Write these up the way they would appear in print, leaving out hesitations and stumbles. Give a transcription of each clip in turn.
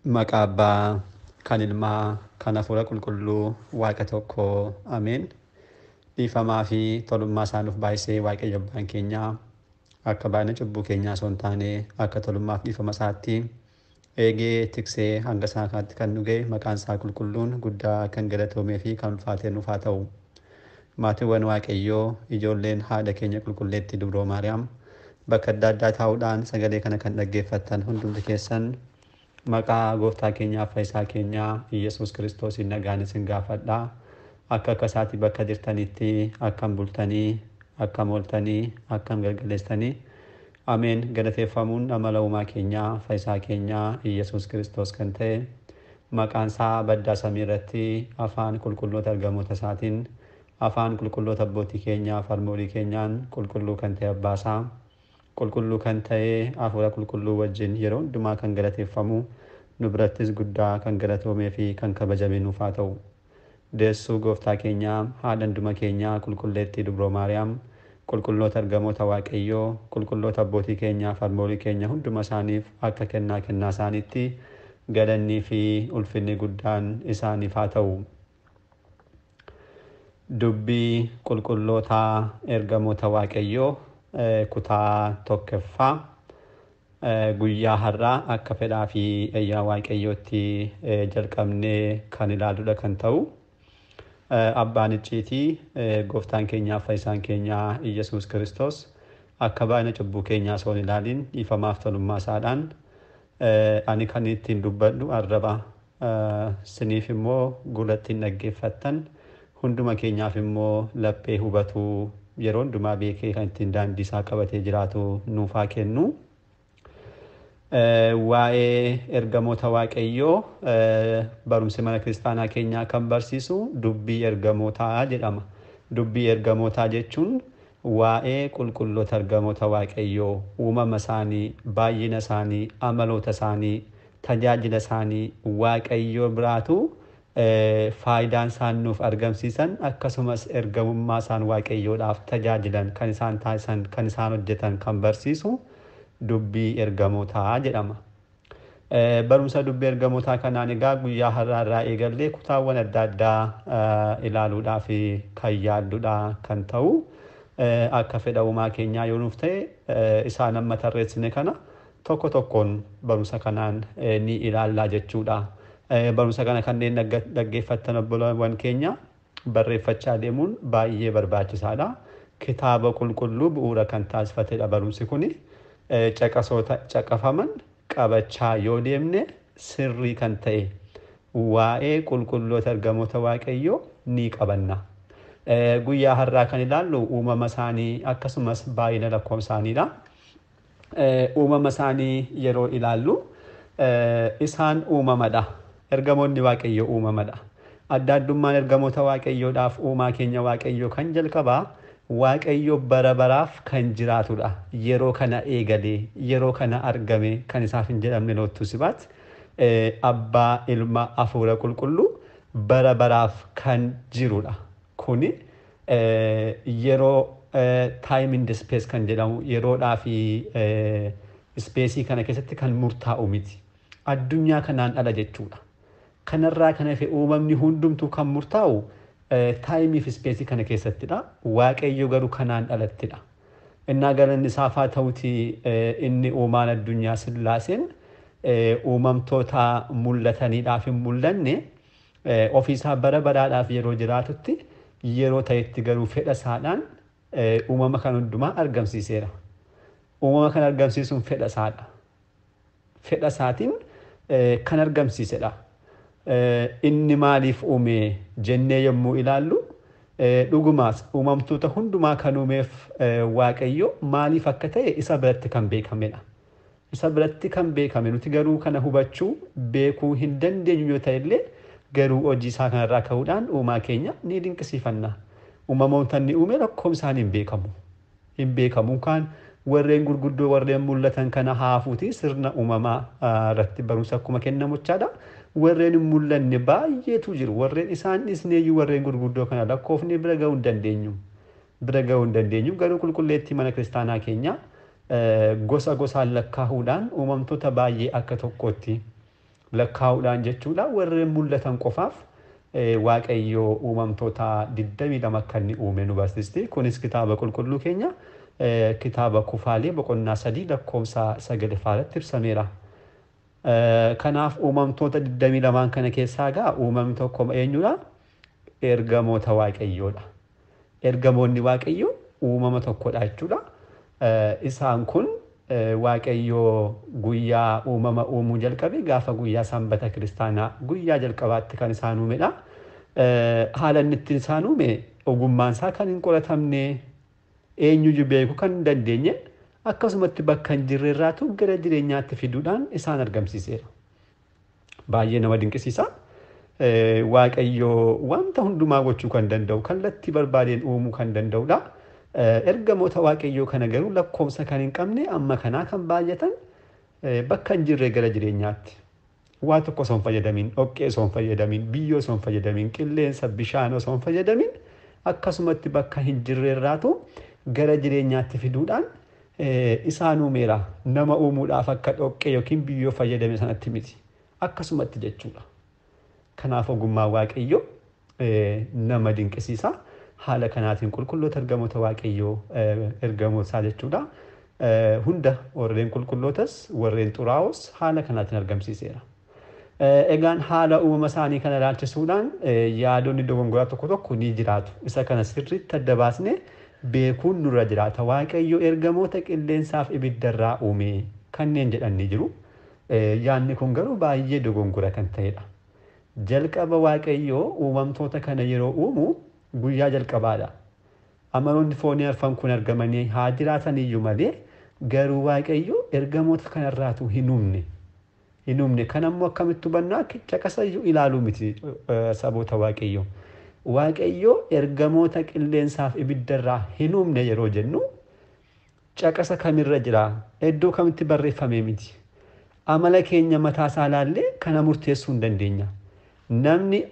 Maqaa Abbaa kan Ilmaa kan Hafuura Qulqulluu Waaqa tokko Ameen. Dhiifamaa fi tolummaa isaa nuuf baay'isee Waaqayyo Abbaan keenyaa akka baay'ina cubbuu keenyaa osoo hin taane akka tolummaaf dhiifama isaatti eegee tiksee hanga isaa kanaatti kan nu ga'e maqaan isaa qulqulluun guddaa kan galatoomee fi kan ulfaatee nuuf haa ta'u. Maatiiwwan Waaqayyoo, ijoolleen haadha keenya qulqulleettii Dubroo Maariyaam, bakka adda addaa taa'uudhaan sagalee kana kan dhaggeeffattan hundumti keessan maqaa gooftaa keenyaa fayyisaa keenyaa Iyyasuus Kiristoosiin nagaan isin gaafadha. Akka akka isaatti bakka jirtanitti akkam bultanii, akkam ooltanii, akkam galgaleessanii. Ameen. Galateeffamuun amala uumaa keenyaa fayyisaa keenyaa Iyyasuus Kiristoos kan ta'e maqaan isaa baddaa samii irratti afaan qulqulloota ergamoota isaatiin, afaan qulqulloota abbootii keenyaa farmoolii keenyaan, qulqulluu kan ta'e abbaasaa, qulqulluu kan ta'e hafuura qulqulluu wajjin yeroo hundumaa kan galateeffamu, nu birattis guddaa kan galatoomee fi kan kabajame nuuf haa ta'u. Deessuu gooftaa keenyaa, haadha hunduma keenyaa qulqulleettii Dubroo Maariyaam, qulqulloota ergamoota Waaqayyoo, qulqulloota abbootii keenyaa farmoolii keenya hunduma isaaniif akka kennaa kennaa isaaniitti galannii fi ulfinni guddaan isaaniif haa ta'u. Dubbii qulqulloota ergamoota Waaqayyoo kutaa tokkoffaa guyyaa har'aa akka fedhaa fi eeyyaa Waaqayyootti jalqabnee kan ilaaludha kan ta'u. Abbaan icciitii gooftaan keenyaa fayyisaan keenyaa Iyyasuus Kiristoos akka baay'ina cubbuu keenyaa osoo hin ilaalin dhiifamaaf tolummaa isaadhaan ani kan ittiin dubbadhu arraba, siniif immoo gurra ittiin dhaggeeffattan, hunduma keenyaaf immoo laphee hubatuu yeroo hundumaa beekee kan ittiin daandii isaa qabatee jiraatu nuuf haa kennu. Waa'ee ergamoota Waaqayyoo barumsi mana kiristaanaa keenyaa kan barsiisu dubbii ergamootaa jedhama. Dubbii ergamootaa jechuun waa'ee qulqulloota ergamoota Waaqayyoo, uumama isaanii, baay'ina isaanii, amaloota isaanii, tajaajila isaanii, Waaqayyoo biraatu faayidaan isaan nuuf argamsiisan, akkasumas ergamummaa isaan Waaqayyoodhaaf tajaajilan, kan isaan taasisan, kan isaan hojjetan kan barsiisu dubbii ergamootaa jedhama. Barumsa dubbii ergamootaa kanaan egaa guyyaa har'aa irraa eegallee kutaawwan adda addaa ilaaluudhaaf kan yaaddudha kan ta'u, akka fedha uumaa keenyaa yoo nuuf ta'e isaan amma tarreessine kana tokko tokkoon barumsa kanaan ni ilaallaa jechuudha. Barumsa kana kanneen dhaggeeffattan obbolaawwan keenya barreeffachaa deemuun baay'ee barbaachisaadha. Kitaaba qulqulluu bu'uura kan taasifatedha barumsi kuni. Caqasoota caqafaman qabachaa yoo deemne sirrii kan ta'e waa'ee qulqulloota ergamoota Waaqayyoo ni qabanna. Guyyaa har'aa kan ilaallu uumama isaanii akkasumas baay'ina lakkoofsa isaaniidha. Uumama isaanii yeroo ilaallu isaan uumamadha. Ergamoonni Waaqayyoo uumamadha. Adda addummaan ergamoota Waaqayyoodhaaf uumaa keenya Waaqayyoo kan jalqabaa Waaqayyo bara baraaf kan jiraatudha. Yeroo kana eegalee, yeroo kana argame kan isaaf hin jedhamne loottuu sibaat. Abbaa, Ilma, Hafuura Qulqulluu bara baraaf kan jirudha. Kuni yeroo time in the space kan jedhamu yeroodhaa fi ispeesii kana keessatti kan murtaa'u miti. Addunyaa kanaan ala jechuudha. Kanarraa kan hafe uumamni hundumtuu kan murtaa'u taayimii fi ispeesii kana keessattidha. Waaqayyo garuu kanaan dhalattidha. Innaa galanni isaaf haa ta'uti, inni uumaan addunyaa Sillaaseen uumamtoota mul'ataniidhaaf hin mul'anne ofiisaa bara baraadhaaf yeroo jiraatutti, yeroo ta'etti garuu fedha isaadhaan uumama kan hundumaa argamsiiseera. Uumama kan argamsiisuun fedha isaadha. Fedha isaatiin kan argamsiisedha. Inni maaliif uume jennee yommuu ilaallu, dhugumaas uumamtoota hundumaa kan uumeef Waaqayyo maaliif akka ta'e isa biratti kan beekamedha. Isa biratti kan beekame, nuti garuu kana hubachuu beekuu hin dandeenyu yoo ta'e illee, garuu hojii isaa kanarraa ka'uudhaan uumaa keenya ni dinqisiifanna. Uumamoota inni uume lakkoofsaan isaanii hin beekamu. Hin beekamu kaan warreen gurguddoo warreen mul'atan kana haafuuti sirna uumamaa irratti barumsa akkuma kennamu jechaadha. Warreen hin mul'anne baay'eetu jiru. Warreen isaan dhisneeyyuu warreen gurguddoo kana lakkoofnee bira ga'uu hin dandeenyu. Bira ga'uu hin dandeenyu. Garuu qulqulleettii mana kiristaanaa keenya gosa gosaan lakkaahuudhaan uumamtoota baay'ee akka tokkootti Lakkaa'uudhaan jechuudha warreen mul'atan qofaaf Waaqayyoo uumamtoota 22 akka inni uume nu barsiisti. Kunis kitaaba qulqulluu keenya kitaaba kufaalee boqonnaa 3 lakkoofsa 9 irratti ibsameera. Kanaaf uumamtoota 22 kana keessaa egaa uumamni tokko eenyudha? Ergamoota Waaqayyoodha. Ergamoonni Waaqayyoo uumama tokkodha jechuudha. Isaan kun Waaqayyoo guyyaa uumama uumuu jalqabe gaafa guyyaa sanbata kiristaanaa guyyaa jalqabaatti kan isaan uumedha. Haala inni ittiin isaan uume ogummaan isaa kan hin qoratamne, eenyuyyuu beekuu kan hin dandeenye, akkasumatti bakka hin jirre irraatu gara jireenyaatti fiduudhaan isaan argamsiiseera. Baay'ee nama dinqisiisa. Waaqayyoo wanta hundumaa gochuu kan danda'u, kallattii barbaadeen uumuu kan danda'udha. Ergamoota Waaqayyoo kana garuu lakkoofsa kan hin qabne amma kanaa kan baay'atan bakka hin jirre gara jireenyaatti. Waa tokko osoo hin fayyadamiin, dhoqqee osoo hin fayyadamiin, biyyoo osoo hin fayyadamiin, qilleensa, bishaan osoo hin fayyadamiin akkasumatti bakka hin jirre irraatu gara jireenyaatti fiduudhaan isaan uumeera. Nama uumuudhaaf akka dhoqqee yookiin biyyoo fayyadame sanatti miti. Akkasumatti jechuudha. Kanaaf ogummaa Waaqayyoo nama dinqisiisa. Haala kanaatiin qulqulloota ergamoota Waaqayyoo ergamoota isaa jechuudha. Hunda warreen qulqullootas warreen xuraa'oos haala kanaatiin argamsiiseera. Egaan haala uumama isaanii kana ilaalchisuudhaan yaadonni dogongoraa tokko tokko ni jiraatu. Isa kana sirriitti adda baasnee beekuun nurra jiraata. Waaqayyo ergamoota qilleensaaf ibiddarraa uume kanneen jedhan ni jiru. Yaadni kun garuu baay'ee dogongora kan ta'edha. Jalqaba Waaqayyo uumamtoota kana yeroo uumu guyyaa jalqabaadha. Amaloonni foonii arfan kun argamanii haa jiraatan iyyuu malee garuu Waaqayyo ergamoota kanarraatu hin uumne. Hin uumne. Kan ammoo akkamitti hubannaa caqasa iyyuu ilaaluu miti saboota Waaqayyo. Waaqayyo ergamoota qilleensaaf ibiddarraa hin uumne yeroo jennu caqasa kamirra jira? Iddoo kamitti barreeffame miti. Amala keenya mataa isaa ilaallee kana murteessuu hin dandeenya. Namni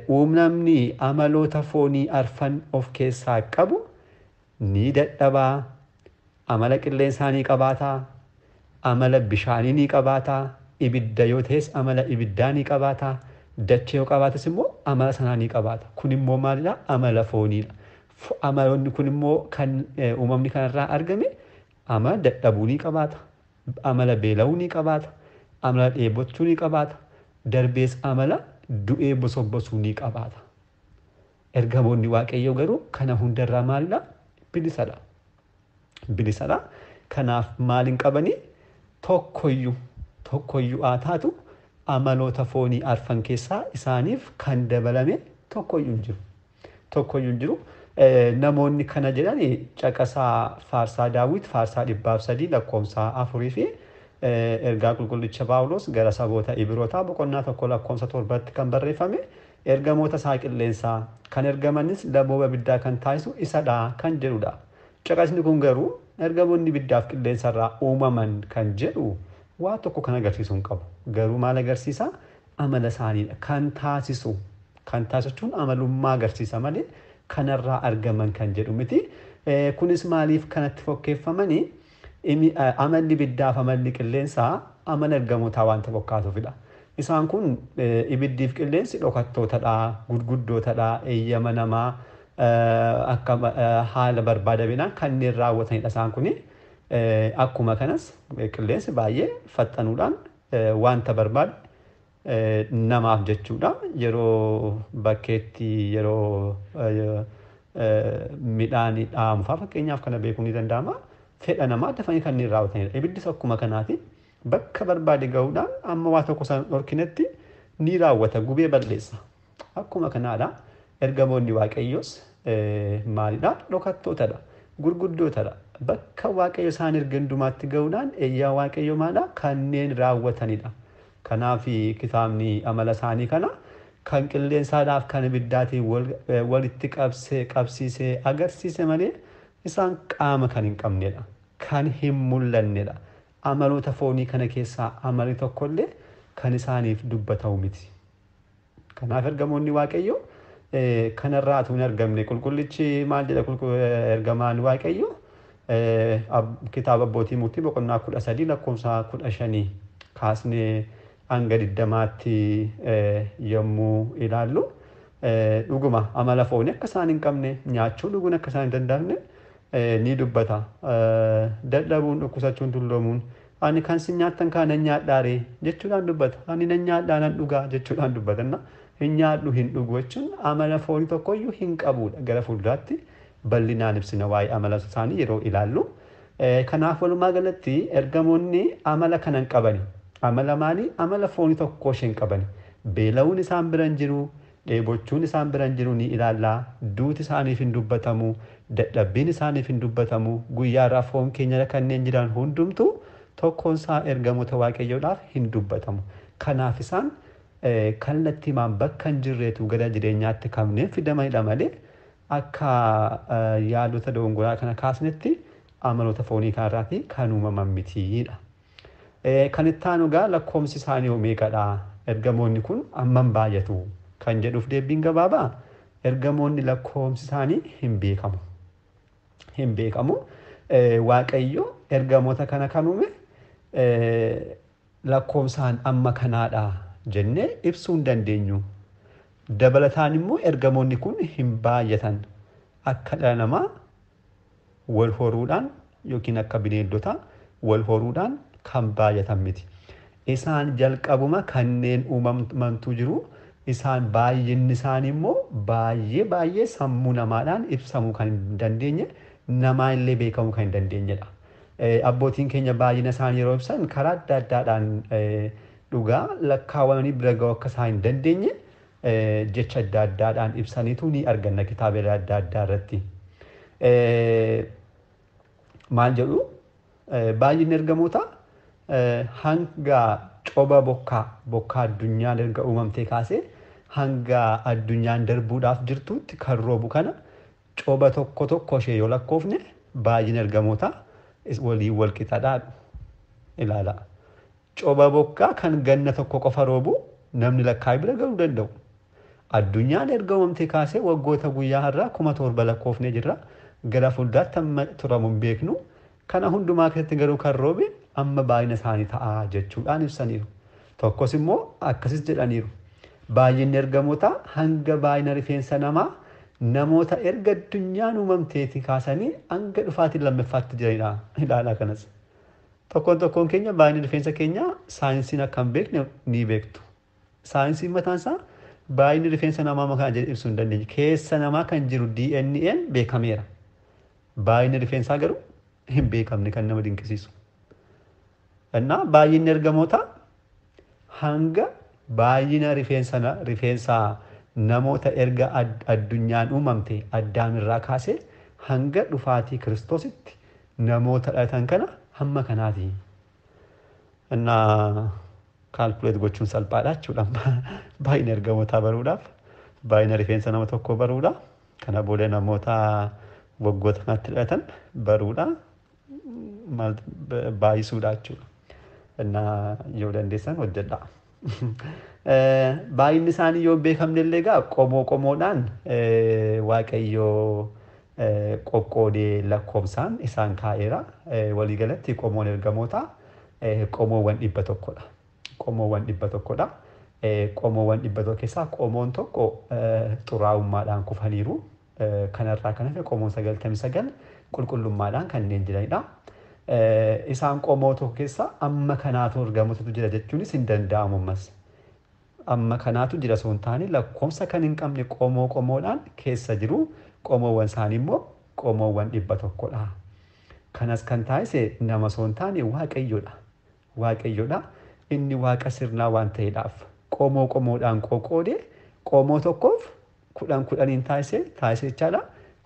uumamni amaloota foonii arfan of keessaa qabu ni dadhabaa, amala qilleensaa ni qabaataa, amala bishaanii ni qabaataa, ibidda yoo ta'es amala ibiddaa ni qabaataa, dachee yoo qabaates immoo amala sanaa ni qabaata. Kun immoo maalidha? Amala fooniidha. Amaloonni kun immoo kan uumamni kanarraa argame amala dadhabuu ni qabaata, amala beela'uu ni qabaata, amala dheebochuu ni qabaata, darbees amala du'ee bosobbosuu ni qabaata. Ergamoonni Waaqayyoo garuu kana hundarraa maalidha? Bilisadha. Bilisadha. Kanaaf maal hin qabanii? Tokkoyyuu haa taatu amaloota foonii arfan keessaa isaaniif kan dabalame tokkoyyuu hin jiru. Tokkoyyuu hin jiru. Namoonni kana jedhan caqasaa Faarsaa Daawit Faarsaa 103 lakkoofsa 4 fi ergaa qulqullicha Paawulos gara saboota Ibrootaa boqonnaa 1 lakkoofsa 7 kan barreeffame ergamoota isaa qilleensaa kan ergamanis labooba ibiddaa kan taasisu isadha kan jedhudha. Caqasni kun garuu ergamoonni ibiddaaf qilleensarraa uumaman kan jedhu waa tokko kan agarsiisu hin qabu. Garuu maal agarsiisa? Amala isaaniidha. Kan taasisu. Kan taasisuun amalummaa agarsiisa malee kanarraa argaman kan jedhu miti. Kunis maaliif kanatti fokkeeffamanii? Amalli ibiddaaf amalli qilleensaa amala ergamootaa waanta fakkaatuufidha. Isaan kun ibiddiif qilleensi dhokattootadha, gurguddootadha, eeyyama namaa akka haala barbaadameenaan kanneen raawwatanidha isaan kuni. Akkuma kanas qilleensi baay'ee faxxanuudhaan wanta barbaade namaaf jechuudha. Yeroo bakkeetti yeroo midhaan dhaamu fa'aa fakkeenyaaf kana beekuun ni danda'ama. Fedha namaa dafanii kanneen raawwatanidha. Ibiddis akkuma kanaati bakka barbaade gahuudhaan amma waa tokko isaan dhorkinetti ni raawwata, gubee balleessa. Akkuma kanaadha ergamoonni Waaqayyoos maalidha? Dhokattootadha, gurguddootadha. Bakka Waaqayyo isaan erga hundumaatti gahuudhaan eeyyaa Waaqayyo maalidha? Kanneen raawwatanidha. Kanaaf kitaabni amala isaanii kana kan qilleensaadhaaf kan ibiddaatiin walitti qabsiisee agarsiise malee isaan qaama kan hin qabnedha. Kan hin mul'annedha. Amaloota foonii kana keessaa amalli tokkollee kan isaaniif dubbatamu miti. Kanaaf ergamoonni Waaqayyoo kanarraa utuu hin argamne qulqullichi maal jedha ergamaan Waaqayyoo kitaaba abbootii murtii boqonnaa 13 lakkoofsa 15 kaasnee hanga 20tti yommuu ilaallu dhuguma amala foonii akka isaan hin qabne, nyaachuu dhuguun akka isaan hin danda'amne ni dubbata. Dadhabuun, dhukkubsachuun, dulloomuun ani kan sin nyaattan kaa nan nyaadhaaree jechuudhaan dubbata. Ani nan nyaadhaa nan dhugaa jechuudhaan dubbata. Hin nyaadhu hin dhugu jechuun amala foonii tokkoyyuu hin qabudha. Gara fuulduraatti bal'inaan ibsina waa'ee amala isaanii yeroo ilaallu. Kanaaf walumaa galatti ergamoonni amala kana hin qabani. Amala maalii? Amala foonii tokko ishee hin qabani. Beela'uun isaan bira hin jiru, dheebochuun isaan bira hin jiru ni ilaalla. Duuti isaaniif hin dubbatamu, dadhabbiin isaaniif hin dubbatamu. Guyyaarraa foon keenya kanneen jiran hundumtu tokkoon isaa ergamoota Waaqayyoodhaaf hin dubbatamu. Kanaaf isaan kallattiimaan bakka hin jirreetu gara jireenyaatti kanneen fidamanidha malee akka yaadota dogongoraa kana kaasnetti amaloota foonii kanarraati kan uumaman mitiidha. Kan itti aanu egaa lakkoomsi isaanii hoo meeqadha? Ergamoonni kun hammam baay'atu? Kan jedhuuf deebiin gabaabaa ergamoonni lakkoomsi isaanii hin beekamu. Hin beekamu. Waaqayyo ergamoota kana kan uume lakkoomsaan amma kanaadha jennee ibsuu hin dandeenyu. Dabalataan immoo ergamoonni kun hin baay'atan. Akka dhala namaa wal horuudhaan yookiin akka bineeldotaa wal horuudhaan kan baay'atan miti. Isaan jalqabuma kanneen uumamantu jiru. Isaan baay'inni isaanii immoo baay'ee baay'ee sammuu namaadhaan ibsamuu kan hin dandeenye, namaa illee beekamuu kan hin dandeenyedha. Abbootiin keenya baay'ina isaanii yeroo ibsan karaa adda addaadhaan dhugaa lakkaawamanii bira ga'uu akka isaan hin dandeenye jecha adda addaadhaan ibsaniitu ni arganna kitaabilee adda addaa irratti. Maal jedhu? Baay'inni ergamoota hanga coba bokkaa addunyaan erga uumamtee kaasee hanga addunyaan darbuudhaaf jirtutti kan roobu kana coba tokko tokko ishee yoo lakkoofne baay'ina ergamoota waliin wal qixaadha ilaala. Coba bokkaa kan ganna tokko qofa roobu namni lakkaa'ee bira ga'uu danda'u. Addunyaan erga uumamtee kaasee waggoota guyyaa har'aa 7,000 lakkoofnee jirra. Gara fuulduraatti amma turamu hin beeknu. Kana hundumaa keessatti garuu kan roobe amma baay'ina isaanii ta'a jechuudhaan ibsaniiru. Tokkos immoo akkasis jedhaniiru. Baay'inni ergamoota hanga baay'ina rifeensa namaa namoota erga addunyaan uumamteetii kaasanii hanga dhufaatiin lammaffaatti jiranidha. Ilaalaa kanas. Tokkoon tokkoon keenya baay'inni rifeensa keenyaa saayinsiin akka hin beekne ni beektu. Saayinsiin mataan isaa baay'inni rifeensa namaa makaa jedhe ibsuu hin dandeenye. Keessa namaa kan jiru DNA'n beekameera. Baay'inni rifeensaa garuu hin beekamne kan nama dinqisiisu. Innaa baay'inni ergamoota hanga baay'ina rifeensa namoota erga addunyaan uumamte addaamirraa kaasee hanga dhufaatii Kiristoositti namoota dhalatan kana hamma kanaati. Innaa kaalkuleet gochuun salphaadha jechuudha. Baay'ina ergamootaa baruudhaaf baay'ina rifeensa nama tokkoo baruudha. Kana booda namoota waggoota kanatti dhalatan baruudha. Baay'isuudha jechuudha. Innaa yoo dandeessan hojjedha. Baay'inni isaanii yoo hin beekamne illee egaa qomoo qomoodhaan Waaqayyoo qoqqoodee lakkoofsaan isaan kaa'eera. Waliigalatti qomoon ergamootaa qomoowwan 100dha. Qomoowwan 100dha. Qomoowwan 100 keessaa qomoon tokko xuraa'ummaadhaan kufaniiru. Kanarraa kan hafe qomoon 99 qulqullummaadhaan kanneen jiranidha. Isaan qomoo tokko keessa amma kanaatu ergamootatu jira jechuunis hin danda'amu ammas. Amma kanaatu jira osoo hin taane lakkoofsa kan hin qabne qomoo qomoodhaan keessa jiru. Qomoowwan isaanii immoo qomoowwan 100dha. Kanas kan taasise nama osoo hin taane Waaqayyoodha. Waaqayyoodha. Inni waaqa sirnaa waan ta'eedhaaf qomoo qomoodhaan qoqqoodee qomoo tokkoof 10 10 taasise jechaadha.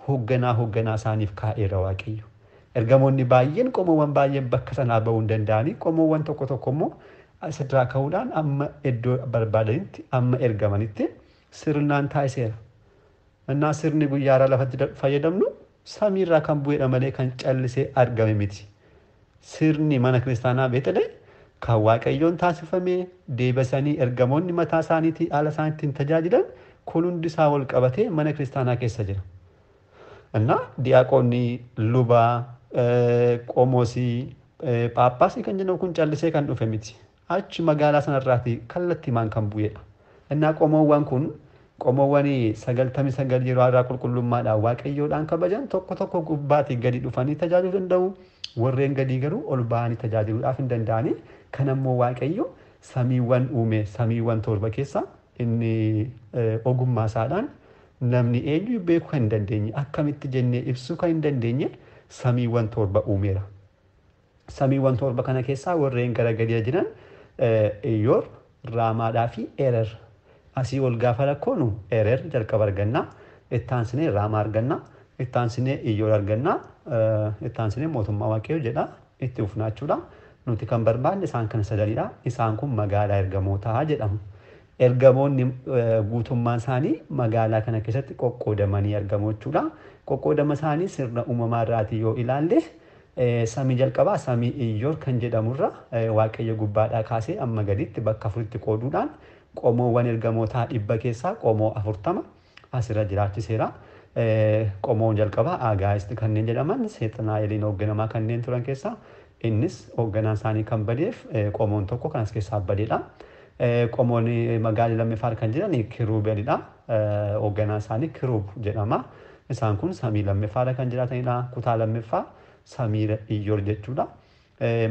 Hoogganaa hoogganaa isaaniif kaa'eera Waaqayyo. Ergamoonni baay'een qomoowwan baay'een bakka sanaa ba'uu hin danda'anii qomoowwan tokko tokko immoo asirraa ka'uudhaan amma iddoo barbaadanitti amma ergamanitti sirnaan taasiseera. Innaa sirni guyyaarraa lafatti fayyadamnu samiirraa kan bu'edha malee kan callisee argame miti. Sirni mana kiristaanaa beekale kan Waaqayyoon taasifamee deebisanii ergamoonni mataa isaaniitii haala isaaniitiin tajaajilan kun hundi isaa wal qabatee mana kiristaanaa keessa jira. Innaa diyaaqoonni, lubaa, qomoosii, phaaphaasii kan jennu kun callisee kan dhufe miti. Achi magaalaa sanarraati kallattiimaan kan bu'edha. Innaa qomoowwan kun qomoowwan 99 yeroo har'aa qulqullummaadhaan waaqayyoodhaan kabajan tokko tokko gubbaatii gadi dhufanii tajaajiluu danda'u. Warreen gadii garuu ol ba'anii tajaajiluudhaaf hin danda'ani. Kanammoo waaqayyo samiiwwan uume samiiwwan 7 keessa inni ogummaa isaadhaan namni eenyu beekuu kan hin dandeenye akkamitti jennee ibsuu kan hin dandeenye samiiwwan 7 uumeera. Samiiwwan 7 kana keessaa warreen gara gadii jiran Iyoor, Raamaadhaa fi Erer. Asii ol gaafa lakkoonu Erer jalqaba arganna. Ittaansinee Raamaa arganna. Ittaansinee Iyoor arganna. Ittaansinee mootummaa Waaqayyoo jedha. Itti ufnaa jechuudha. Nuti kan barbaanne isaan kana sadanidha. Isaan kun magaalaa ergamootaa jedhamu. Ergamoonni guutummaan isaanii magaalaa kana keessatti qoqqoodamanii argamu jechuudha. Qoqqoodama isaanii sirna uumamaa irraatii yoo ilaalle samii jalqabaa samii Iyoor kan jedhamurra Waaqayyo gubbaadhaa kaasee amma gaditti bakka 4tti qooduudhaan qomoowwan ergamootaa 100 keessaa qomoo 40 asirra jiraachiseera. Qomoon jalqabaa Agaayist kanneen jedhaman Seexanaa'eliin hoogganamaa kanneen turan keessaa innis hoogganaan isaanii kan badeef qomoon tokko kan as keessaa badeedha. Qomoon magaalaa lammaffaa kan jiran Kiruubelidha. Hoogganaan isaanii Kiruub jedhama. Isaan kun samii lammaffaadha kan jiraatanidha. Kutaa lammaffaa samii Iyoor jechuudha.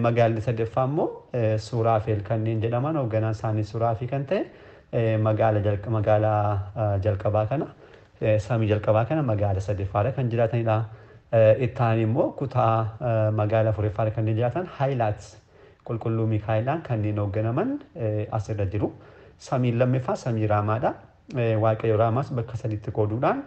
Magaalli sadaffaa immoo Suraafeel kanneen jedhaman hoogganaan isaanii Suraafii kan ta'e magaalaa jalqabaa kana samii jalqabaa kana magaala sadaffaadha kan jiraatanidha. Ittaan immoo kutaa magaala afuraffaadha kanneen jiraatan Haayilaat qulqulluu Miikaa'ilaan kanneen hoogganaman asirra jiru. Samiin lammaffaa samii Raamaadha. Waaqayyo Raamaas bakka 3tti qooduudhaan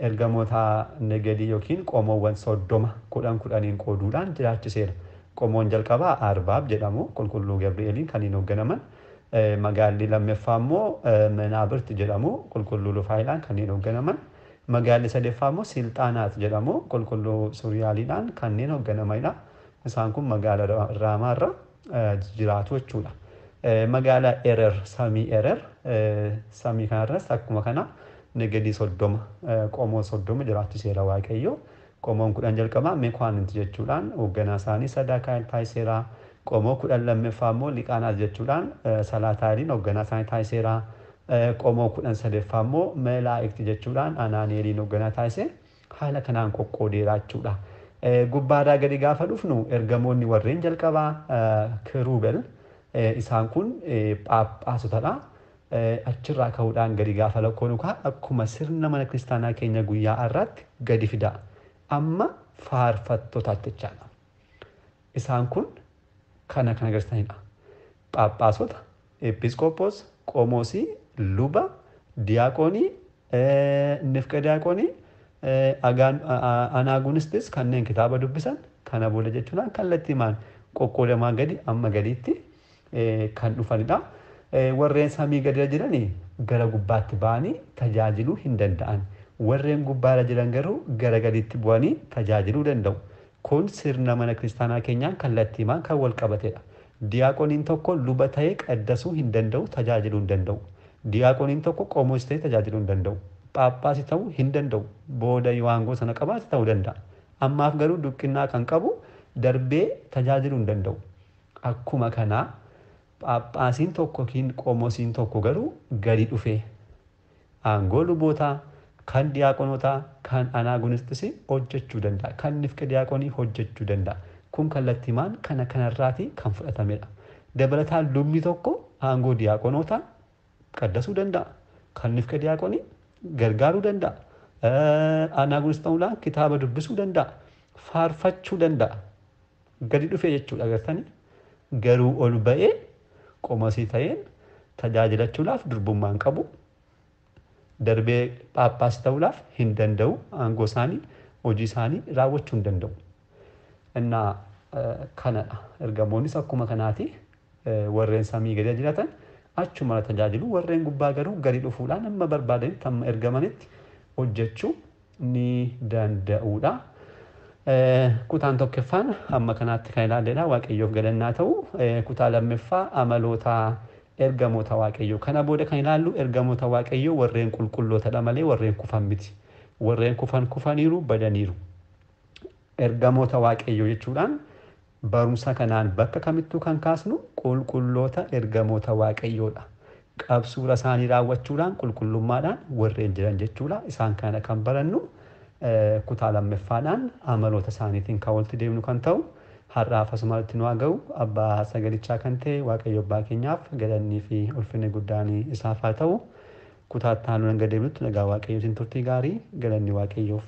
ergamoota negadii yookiin qomoowwan 30 10 10 qooduudhaan jiraachiseera. Qomoon jalqabaa Arbaab jedhamu qulqulluu Gabri'eeliin kan hin hoogganaman. Magaalli lammaffaa immoo Manaabirti jedhamu qulqulluu Lufaayilaan kan hin hoogganaman. Magaalli sadaffaa immoo Silxaanaat jedhamu qulqulluu Suriyaaliidhaan kanneen hoogganamanidha. Isaan kun magaala Raamaarra jiraatu jechuudha. Magaala Erer samii Erer samii kanarras akkuma kana negadii 30 qomoo 30 jiraachiseera Waaqayyo. Qomoon 10 jalqabaa Mekwaanint jechuudhaan hoogganaa isaanii Sadaakaa'el taasiseera. Qomoo 10 lammaffaa immoo Liqaanaas jechuudhaan Salaataayiliin hoogganaa isaanii taasiseera. Qomoo 10 sadaffaa immoo Melaa'ikti jechuudhaan Anaani'eeliin hoogganaa taasise. Haala kanaan qoqqoodeera jechuudha. Gubbaadhaa gadi gaafa dhufnu ergamoonni warreen jalqabaa Kiruubel isaan kun phaaphaasotadha. Achirraa ka'uudhaan gadi gaafa lakkoonu akkuma sirna mana kiristaanaa keenya guyyaa har'aatti gadi fida. Amma faarfattootaatti jechaadha. Isaan kun kana kan agarsiisanidha. Phaaphaasota, episkoopoos, qomoosii, luba, diyaaqoonii, nifqa diyaaqoonii, anaagunistis kanneen kitaaba dubbisan kana booda jechuudhaan kallattiimaan qoqqoodamaa gadi amma gadiitti kan dhufanidha. Warreen samii gadi jiranii gara gubbaatti ba'anii tajaajiluu hin danda'an. Warreen gubbaarra jiran garuu gara gadiitti bu'anii tajaajiluu danda'u. Kun sirna mana kiristaanaa keenyaan kallattiimaan kan wal qabatedha. Diyaaqoniin tokko luba ta'ee qaddasuu hin danda'u, tajaajiluu hin danda'u. Diyaaqoniin tokko qomoos ta'ee tajaajiluu hin danda'u. Phaaphaasii ta'uu hin danda'u. Booda yoo aangoo sana qabaate ta'uu danda'a. Ammaaf garuu duqqinnaa kan qabu darbee tajaajiluu hin danda'u. Akkuma kanaa phaaphaasiin tokko yookiin qomoosiin tokko garuu gadi dhufee aangoo lubootaa kan diyaaqonotaa kan anaagonistis hojjechuu danda'a. Kan nifqa diyaaqonii hojjechuu danda'a. Kun kallattiimaan kana kanarraatii kan fudhatamedha. Dabalataan lubni tokko aangoo diyaaqonotaa qaddasuu danda'a. Kan nifqa diyaaqonii gargaaruu danda'a. Anaagonist ta'uudhaan kitaaba dubbisuu danda'a. Faarfachuu danda'a. Gadi dhufee jechuudha agartanii. Garuu ol ba'ee qomoosii ta'een tajaajilachuudhaaf durbummaan qabu. Darbee phaaphaasii ta'uudhaaf hin danda'u. Aangoo isaanii hojii isaanii raawwachuu hin danda'u. Innaa kanadha. Ergamoonnis akkuma kanaati warreen samii gadi jiraatan achuma tajaajilu. Warreen gubbaa garuu gadi dhufuudhaan amma barbaadanitti amma ergamanitti hojjechuu ni danda'uudha. Kutaan tokkoffaan amma kanaatti kan ilaalledha. Waaqayyoof galannaa ta'u. Kutaa lammaffaa amaloota ergamoota Waaqayyoo. Kana booda kan ilaallu ergamoota Waaqayyoo warreen qulqullootadha malee warreen kufan miti. Warreen kufan kufaniiru badaniiru. Ergamoota Waaqayyoo jechuudhaan Barumsa kanaan bakka kamittuu kan kaasnu qulqulloota ergamoota Waaqayyoodha. Qabsuura isaanii raawwachuudhaan qulqullummaadhaan warreen jiran jechuudha. Isaan kana kan barannu kutaa lammaffaadhaan amaloota isaaniitiin kan walitti deemnu kan ta'u har'aaf asumatti nu haa ga'u. Abbaa sagalichaa kan ta'e Waaqayyo abbaa keenyaaf galannii fi ulfinni guddaan isaaf haa ta'u. Kutaa itti aanu hanga deemnutti nagaa Waaqayyootiin turtii gaarii, galanni Waaqayyoof.